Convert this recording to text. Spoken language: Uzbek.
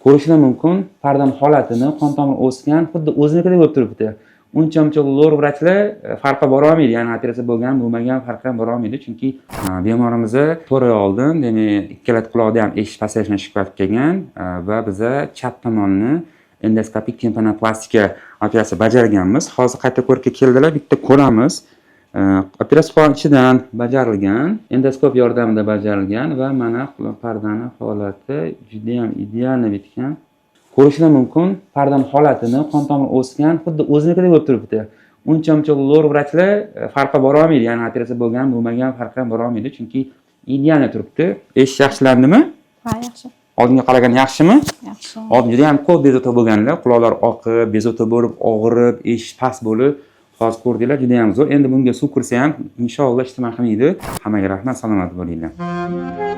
Ko'rishlar mumkin pardani holatini, qon tomir o'sgan, xuddi o'zinikidek bo'lib turibdi. Uncha muncha lor vrachlar farqi borolmaydi, ya'ni operatsiya bo'lgan bo'lmagan farqi ham borolmaydi, chunki bemorimiz 4 oy oldin, demak, ikkala quloqda ham eshitish pasayishidan shikoyat kelgan va biza chap tomonni endoskopik timpanoplastika operatsiya bajarganmiz. Hozir qayta ko'rikka keldilar, bitta ko'ramiz. Operatsiya quloq ichidan bajarilgan, endoskop yordamida bajarilgan va mana pardani holati judayam идеально bitgan. Ko'rishlar mumkin pardani holatini, qon tomir o'sgan, xuddi o'zinikidek bo'lib turibdi. Uncha muncha lor vrachlar farqi borolmaydi, ya'ni operatsiya bo'lgan bo'lmagan farqi ham borolmaydi, chunki идеально turibdi. Eshitish yaxshilandimi? Ha, yaxshi. Oldinga qaraganda yaxshimi? Yaxshi. Oldin juda ham ko'p bezovta bo'lganlar, quloqlari oqib, bezovta bo'lib, og'rib, eshitish past bo'lib, hozir ko'rdinglar, juda ham zo'r. Endi bunga suv kirsa ham, inshaalloh, hech nima qilmaydi. Hammaga rahmat, salomat bo'linglar.